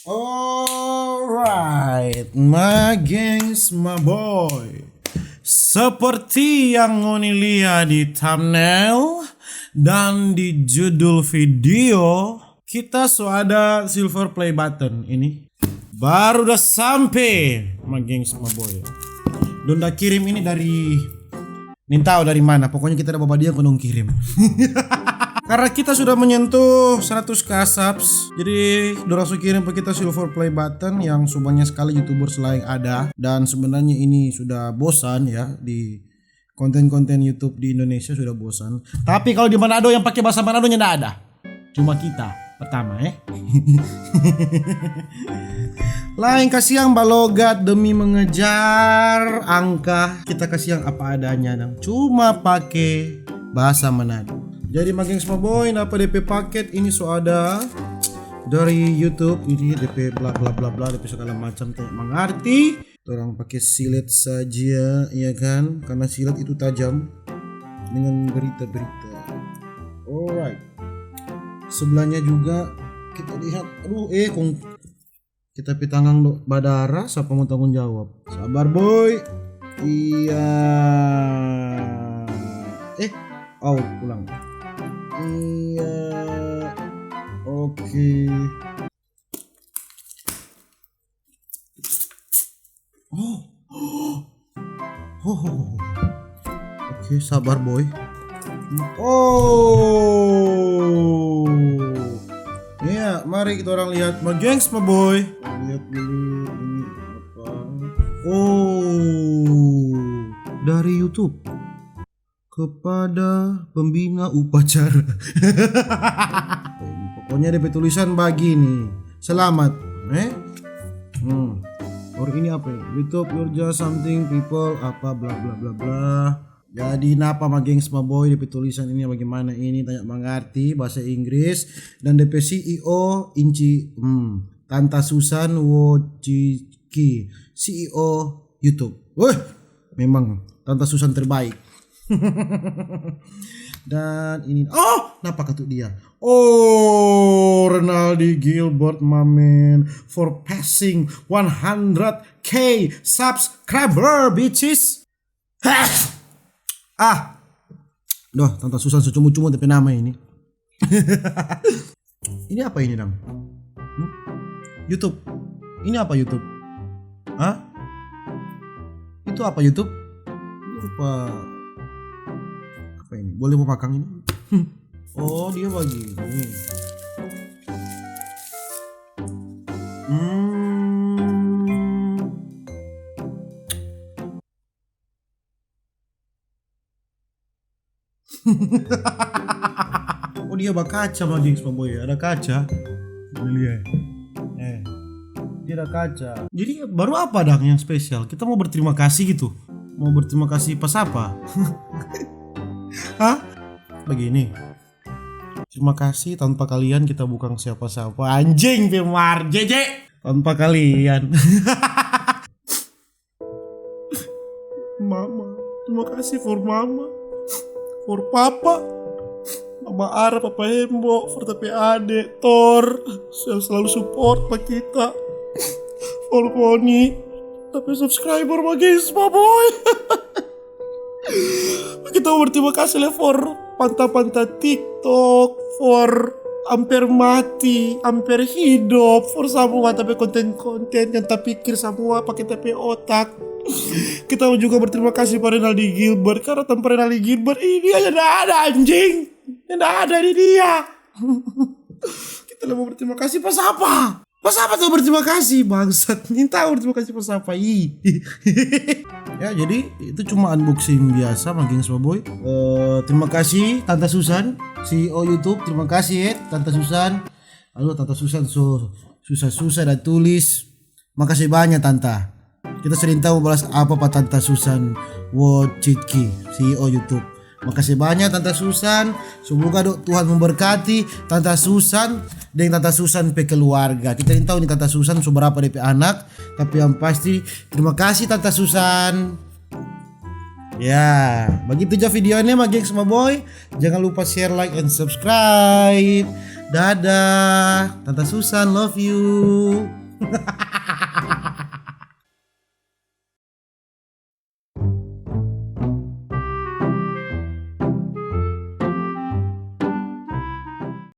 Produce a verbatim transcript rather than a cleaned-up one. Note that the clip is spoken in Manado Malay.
Alright, my gengs, my boy. Seperti yang ngoni lia di thumbnail dan di judul video, kita so ada silver play button ini. Baru da sampe, my gengs, my boy. Dong da kirim ini dari nintau dari mana, pokoknya kita ada babadiang kong dong kirim. Karena kita sudah menyentuh seratus K subs, jadi dorang su kirim pa kita silver play button yang su banya skali YouTubers laeng ada. Dan sebenarnya ini sudah bosan ya, di konten-konten YouTube di Indonesia sudah bosan. Tapi kalau di Manado yang pake bahasa Manado nyanda ada. Cuma kita pertama, eh. Laeng kasiang balogat demi mengejar angka, kita kasiang apa adanya dang. Cuma pake bahasa Manado. Jadi my gengs, my boy, dapa depe paket ini so ada dari YouTube, ini depe bla bla bla bla, depe segala macam, tanya mangarti. Torang pake silet saja, ya kan? Karena silet itu tajam dengan berita-berita. Alright. Sebelahnya juga kita lihat. Aduh, eh, kong kita pe tangang do badara, sapa mo tanggung jawab? Sabar, boy. Iya. Eh, au, ulang. Iya. Oke. Oh. Oh. Oke, sabar, boy. Oh. Iya, mari kita orang lihat, my gengs, my boy. Lihat dulu ini apa. Oh, dari YouTube. Kepada pembina upacara. Pokoknya depe tulisan bagini, "Selamat," eh? Hmm. Or ini apa ya? "YouTube, you're just something people, apa, bla bla bla bla." Jadi napa, my gengs, my boy, depe tulisan ini bagaimana ini? Tanya mangarti bahasa Inggris. Dan depe C E O Inci, hmm, Tanta Susan Wojcicki, C E O YouTube. Weh, memang Tanta Susan terbaik. Dan ini, oh, napa katu dia? Oh, Renaldi Gilbert, my man, for passing one hundred K subscriber, bitches. Ah, doh, Tanta Susan so cumu-cumu depe nama ini. Ini apa ini, dang? Hmm? YouTube. Ini apa YouTube? Hah? Itu apa YouTube? Ini rupa apa ini? Boleh mo makang ini? Oh, dia bagini. Hmm. Oh, dia bakaca, my gengs, my boy. Ada kaca. Ini lia. Eh, dia ada kaca. Jadi baru apa dang yang spesial? Kita mau berterima kasih gitu? Mau berterima kasih pas apa? Hah? Begini. Terima kasih, tanpa kalian kita bukan siapa-siapa. Anjing, Pemar, J J. Tanpa kalian. Mama, terima kasih for mama, for papa, mama Ara, papa Hembo, for tapi ade, Tor, yang selalu support pa kita, for ngoni, tapi subscriber, my gengs, my boy. Kita mau berterima kasih le for panta-panta TikTok, for amper mati, amper hidop, for samua tapi konten-konten yang tapikir samua pake tapi otak. Kita mau juga berterima kasih pa Renaldi Gilbert, karena tanpa Renaldi Gilbert ini aja nda ada, anjing. Nda ada di dia. Kita mau berterima kasih pa sapa? Pas apa tu berterima kasih, bangsat? Minta berterima kasih pas apa? Ih. Ya, jadi itu cuma unboxing biasa, my gengs, my boy. Eh, terima kasih Tanta Susan, C E O YouTube. Terima kasih, eh, Tanta Susan. Aduh, Tanta Susan so susah-susah da tulis. Makasih banyak, Tanta. Kita sering tahu balas apa pa Tanta Susan Wojcicki, C E O YouTube. Makasih banyak, Tanta Susan. Semoga do Tuhan memberkati Tanta Susan deng Tanta Susan pe keluarga. Kita nda tahu ni Tanta Susan so berapa depe anak, tapi yang pasti terima kasih, Tanta Susan. Ya, begitu ja videonya, my gengs, my boy. Jangan lupa share, like, and subscribe. Dadah, Tanta Susan, love you.